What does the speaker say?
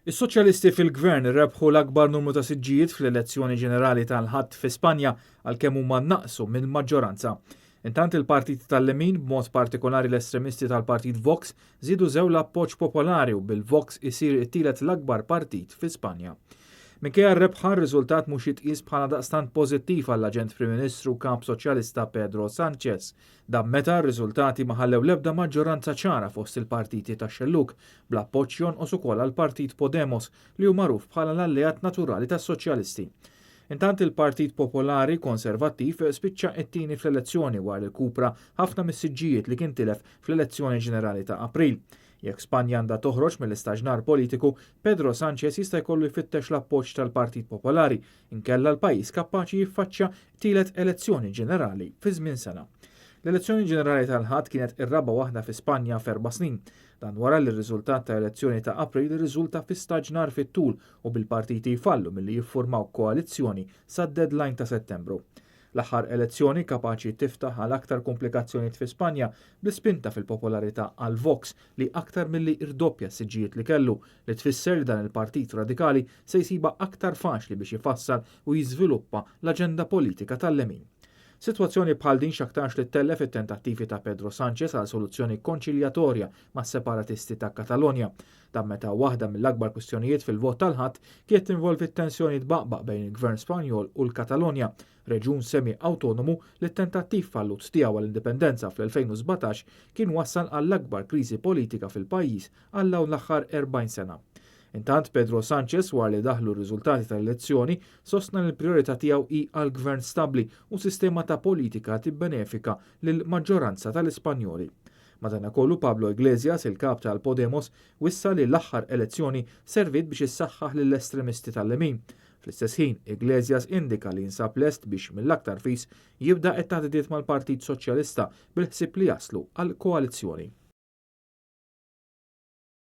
Is-Soċjalisti fil-Gvern rebħu l-akbar numru ta' siġġijiet fl-elezzjoni ġenerali tal-Ħadd fi Spanja għalkemm huma naqsu minn maġġoranza. Intant il-partiti tal-lemin, b'mod partikolari l-estremisti tal-partit Vox, żiedu sew l-appoġġ popolari u bil-Vox isir it-tielet l-akbar partit fi Spanja. Minkejja r-rebħa r-riżultat mhux jitqies bħala daqstant pożittiv għall-Aġent Prim Ministru Kap Soċjalista Pedro Sanchez. Dan meta r-riżultati ma ħallew l-ebda maġġoranza ċara fost il-partiti tax-xellug, bl-appoġġ jonqos ukoll għall-Partit Podemos li hu magħruf bħala l-alleat naturali tas-Soċjalisti. Intant il-Partit Popolari Konservattiv spiċċa t-tieni fl-elezzjoni wara li rkupra ħafna mis-siġġijiet li kien tilef fl-elezzjoni ġenerali ta' April. Jekk Spanja għandha toħroġ mill-istaġnar politiku, Pedro Sanchez jista' jkollu jfittex l-appoġġ tal-Partit Popolari, inkella l-pajjiż kapaċi jiffaċċja tielet elezzjoni ġenerali fi żmien sena. L-elezzjoni ġenerali tal-Ħadd kienet ir-raba' waħda fi Spanja f'erba' snin. Dan wara li r-riżultat ta' elezzjoni ta' April irriżulta fi staġnar fit-tul u bil-partiti jfallu milli jiffurmaw koalizzjoni sad-deadline ta' Settembru. L-aħħar elezzjoni kapaċi tiftaħ għal aktar kumplikazzjonijiet fi Spanja bl-ispinta fil-popolarità għal Vox li aktar milli irdoppja s-siġġijiet li kellu, li tfisser li dan il-partit radikali se jsibha aktar faċli biex ifassal u jiżviluppa l-aġenda politika tal-lemin. Sitwazzjoni bħal din x'aktarx li ttellef it-tentattivi ta' Pedro Sanchez għal soluzzjoni konċiljatorja mas-separatisti ta' Katalonja. Dan meta waħda mill-akbar kwistjonijiet fil-vot tal-Ħadd kienet tinvolvi t-tensjoni tbaqbaq bejn il-Gvern Spanjol u l-Katalonja, reġjun semi-awtonomu li t-tentattiv fallut tiegħu għall-indipendenza fl-2017 kien wassal għall-akbar kriżi politika fil-pajjiż għal dawn l-aħħar 40 sena. Intant Pedro Sanchez wara li daħlu r-riżultati tal-elezzjoni sostna li l-prijorità tiegħu hi għal gvern stabbli u sistema ta' politika tibbenefika lill-maġġoranza tal-Ispanjoli. Madanakollu Pablo Iglesias, il-kap tal-Podemos, wissa li l-aħħar elezzjoni serviet biex issaħħaħ lill-estremisti tal-lemin. Fl-istess ħin, Iglesias indika li jinsab lest biex mill-aktar fis jibda t-taħdidiet mal-Partit Soċjalista bil-ħsieb li jaslu għal koalizzjoni.